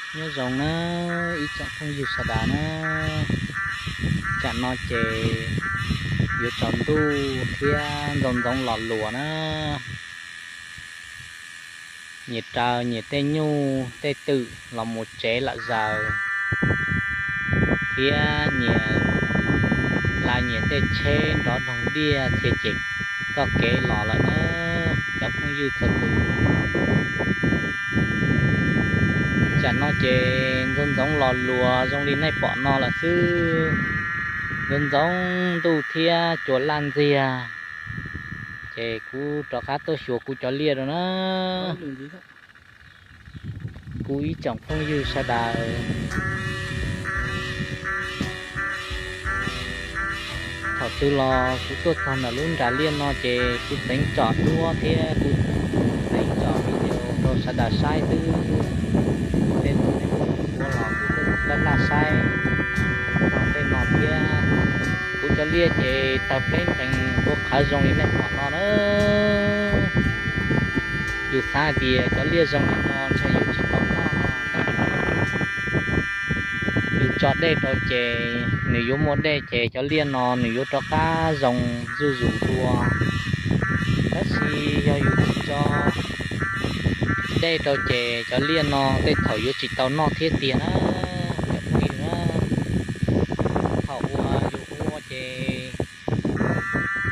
Nyob zoo na ib tsoom phooj ywg sawv daws na, tsam no ces yuav tsaus ntuj thiab ntxoov ntxoov los luas na. Nyias raws nyias tej nyuj tej twm los mus tsev lawm zaws, thiab nyias la nyias tej tsheb nrov doog diaj txhia cem txoj kev los lawm na cov phooj ywg txhua tus. Tsam no ces ntxoov ntxoov los luas zoo li nej pom no lawm xwb, ntxoov ntxoov ntuj thiab cua laj ntxiag. Ces kuv rov qab tuaj xyuas kuv cov liaj rau na. Kuv ib tsoom phooj ywg sawv daws, thaum twg los kuv tuaj txog ntawm lub nram liaj no ces kuv txeev tsom duab thiab kuv txeev tsom video rau sawv daws saib xwb. Tej thaum nej muaj ua los kuv twb laj laj saib txog tej no thiab. Kuv cov liaj ces tawg pleb nrees ua qhawv zoo li nej pom no na. Yus xav hais tias cov liaj zoo li no ntshe yus tsis tau noj no, yus tso dej rau ces nws yuav muaj dej ces cov liaj no nws yuav rov qab zoo zuj zus dua. Tab sis yog yus tsis tso dej rau ces cov liaj no tej thaum yuav tsis tau noj thiab tiag na. Cov phooj ywg na, thaum uas yus ua ces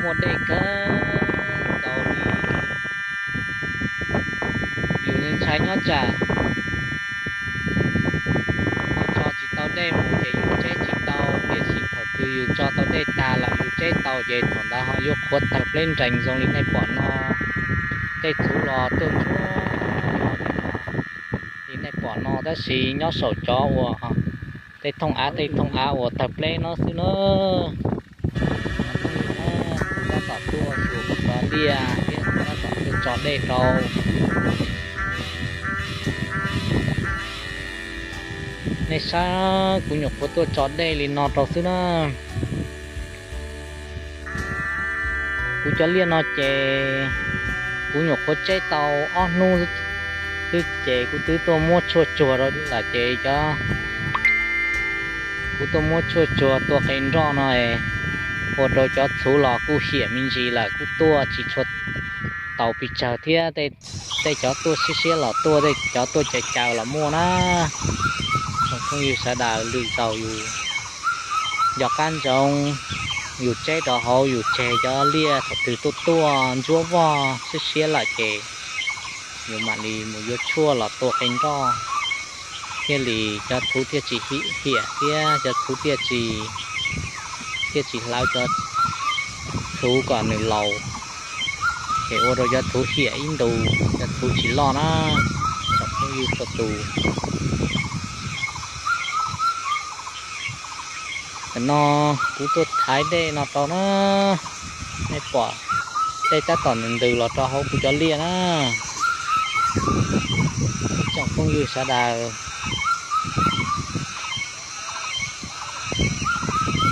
muaj dej kawg nkaus li, yus ntshai nyob tsam ho tso tsis tau dej mus ces yus tseb tsis tau, tiam sis thaum twg yus tso tau dej tag lawm yus tseb tau ces thaum ntawd ho yuav qhuav tawg pleb nrees zoo li nej pom no. Tej txhuv los tuaj ntsuab li nej pom no tab sis nyob saum cov uas tej thooj av tej thooj av uas tawg pleb no xwb na. Kuv tab tom tuaj xyuas kuv cov liaj thiab kuv tab tom tuaj tso dej rau. Nej saib kuv nyuam qhuav tuaj tso dej li no rau xwb na. Kuv cov liaj no ces kuv nyuam qhuav tseb tau ob hnub xwb ces kuv twb tuaj muab tshuaj tsuag rau lawm ces cov, kuv tuaj muab tshuaj tsuag tua qe nroj no ua rau cov txhuv los kuj hiam me ntsis lawm, kuj tuaj tsis tshua tau pes tsawg thiab. Tej cov tuaj siab siab los tuaj, tej cov tuaj caws caws los muaj na. Tsoom phooj ywg sawv daws, lwm zaus yus nco qab ntsoov, yus tseb rau hauv yus tseg cov liaj thaum twg tuaj tuaj ntsuab vog siab siab lawm ces yus mam li mus yuav tshuaj los tua qe nroj, thiaj li cov txhuv thiaj tsis hiam thiab cov txhuv thiaj tsis, thiaj tsis hlawv cov txhuv kom nws laus, ces ua rau cov txhuv hiam ib ntus, cov txhuv tsis loj na. Tsoom phooj ywg txhua tus, tam no kuv tuaj thaiv dej no rau na, nej pom dej tab tom ntws ntws los rau hauv kuv cov liaj na. Ib tsoom phooj ywg sawv daws,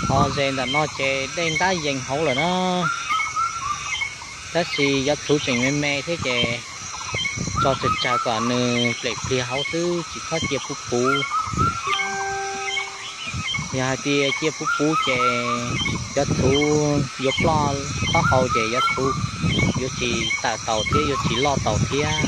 ho ze ntawm no ces dej ntab yees hauv lawm na, tab sis cov txhuv tseem me me thiab ces tso tsawg tsawg kom nws plem pliag hauv xwb, tsis txhob cia puv puv. Yog hais tias cia puv puv ces cov txhuv yuav ploj taub hau ces cov txhuv yuav tsis tawm taus thiab yuav tsis loj taus thiab.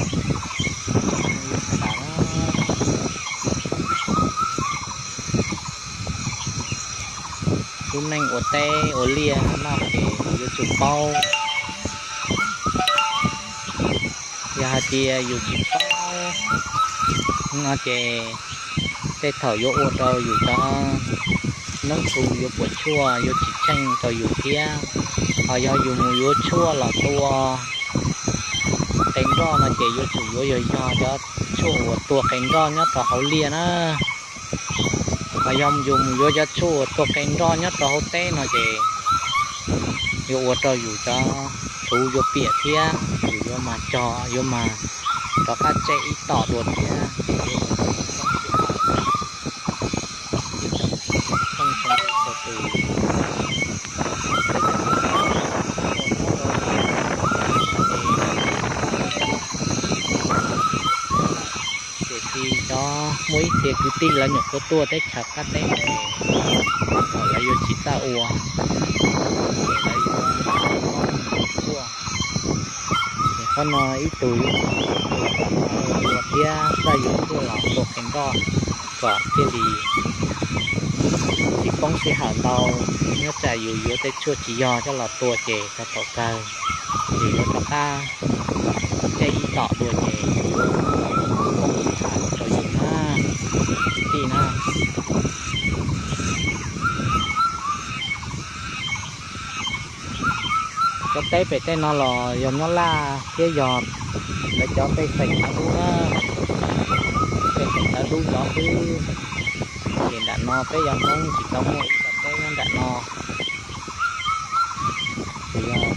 Lub neej ua teb ua liaj no ces yuav tsum paub, yog hais tias yus tsis paub no ces tej thaum yuav ua rau yus cov noob txhuv yuav puas tsuaj, yuav tsis tsheej rau yus thiab. Ho yog yus mus yuav tshuaj los tua qe nroj no ces yuav tsum yuav yog yog cov tshuaj uas tua qe nroj nyob rau hauv liaj na. Ho yog yus mus yuav cov tshuaj uas tua qe nroj nyob rau hauv teb no ces yuav ua rau yus cov txhuv yuav piam thiab yus yuav mag cog yuav mag rov qab tseb ib tom dua thiab ces yuav ua rau yus txhob sij hawm. Ib tsoom phooj ywg txhua tus, peb cov txhuv no muaj txhob rau liaj ces, ces tsis cov Muaj ib txhia kwv tij lawv nyuam qhuav tuaj teb chaws qab teb, thaum lawv yuav tsis txawj ua, ces lawv yuav tuaj. Ces qhov no ib tug yuav ua thiab txawj yuav tuaj los tua qhia nroj kom thiaj li tsis poob sij hawm ntau. Nyob tsam yus yuav tej tshuaj tsis yog coj los tua ces tau thaum kawg ces yuav rov qab caij ib tom dua ces yuav poob sij hawm rau yus na, kwv tij na. Cov teb pem tej no los yog nyob Laj thiab yog lawv cov pej xeem Tawv Dub na, pej xeem Tawv Dub cov xwb. Ces nram no peb yog Hmoob tsis tau muaj ib co teb nyob nram no, ces yog lawv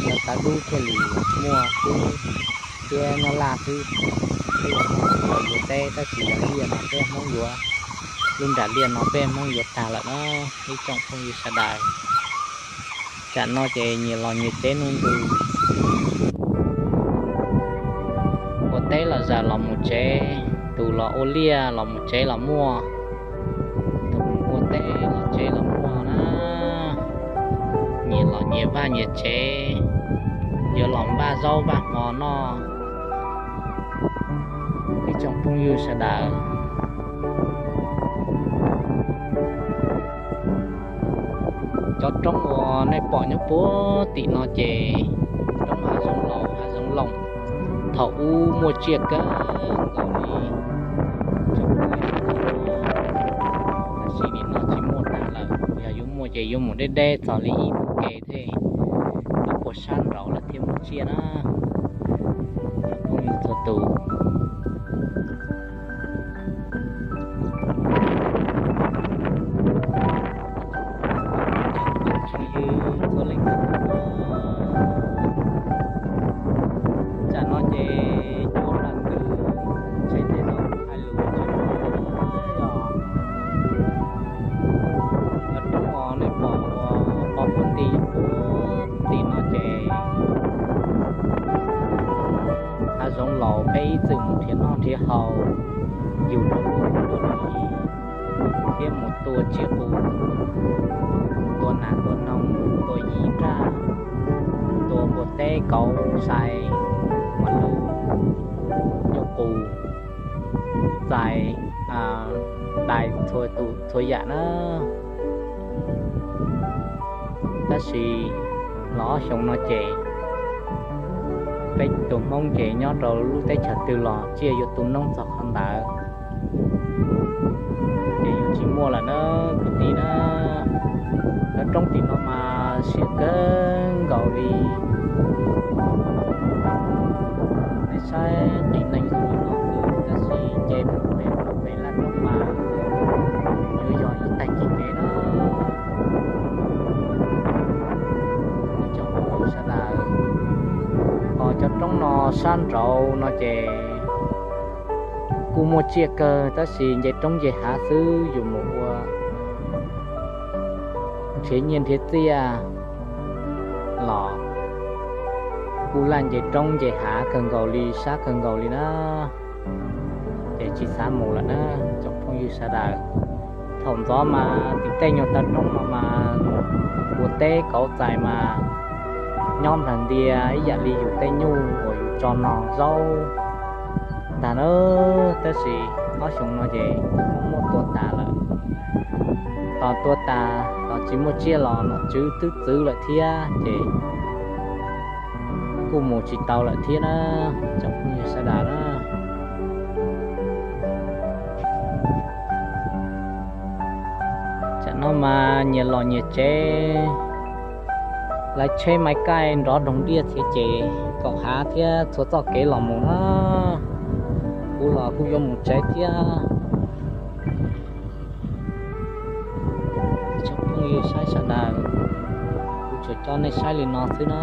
cov Tawv Dub thiaj li muaj xwb, thiab nyob Laj xwb. Peb yog Hmoob tsis tau yuav teb, tab sis yog liaj no peb Hmoob yuav, lub nram liaj no peb Hmoob yuav tag lawm na, ib tsoom phooj ywg sawv daws. Tsam no ces nyias los nyias tsev nuj ntu, ua teb los zam los mus tsev, tus los ua liaj los mus tsev los muaj, tus mus ua teb los tsev los muaj na. Nyias los nyias vaj nyias tsev, yuav los npaj zaub npaj hmo noj. Ib tsoom phooj ywg sawv daws, cov roob uas nej pom nyob puag tim no ces roob hav zoov laus hav zoov loos, thaum ub muaj tsiaj kawg nkaus li. Tab sis nim no tsis muaj tag lawm, yog yuav muaj ces yuav mus deb deb txog li ib puag ke thiab, ib puag sab nraud lawm thiaj muaj tsiaj na, phooj ywg txhua tus. Tsam no ces cua nram ntws, ntshe tej zaum hais lus tsis yog, cov roob uas nej pom uas pov puag tim, puag tim no ces hav zoov laus peb ib txwm mus nrhiav noj nrhiav haus, yug rau lub ntuj thiab mus tua tsiaj qus, tua nas tua noog, tua yim nraj, tua npua teb kauv xais, mas lug, nyuj qus, txais, dais txhua yam na. Tab sis los ob xyoos no ces peb tus Hmoob ces nyob rau lub teb chaws twg los tsiaj yuav tu noob txog qhov ntawd, ces yuav tsis muaj lawm na kwv tij na. Cov roob tim no mas siab kawg nkaus li. Nej saib qis neeg zoo li no xwb, tab sis nce mus pem laj roob mas yuav yog ib tag kis kev na. Ib tsoom phooj ywg sawv daws, ho cov roob no sab nraud no ces kuj muaj tsiaj kawg, tab sis nce roob nce hav xwb, yus mus ua nrhiav nyiaj nrhiav txiaj los kuj laj nce roob nce hav kawg nkaus li, sab kawg nkaus li na. Ces tsis xav mus lawm na tsoom phooj ywg sawv daws. Thaum ntxov mas tim tej nyuag taw roob no mas ua teb kauv txais mas nyob nplawg ntia ib yam li yus tej nyuj uas yus tso nog zaub ntag na. Tab sis ob xyoos no ces muab tua tas lawm. Tos tua tas tos tsis muaj tsiaj los nom tswv twb txwv lawm thiab ces kuj mus tsis tau lawm thiab na tsoom phooj ywg sawv daws na. Tsam no mas nyias los nyias tsev, lawv tsheb mais kaij nrov doog diaj txhia ces kaum hav thiab txhua txoj kev los mus na. Kuv los kuj yuav mus tsev thiab. Tsoom phooj ywg saib sawv daws, kuv tsuas coj nej saib li no xwb na.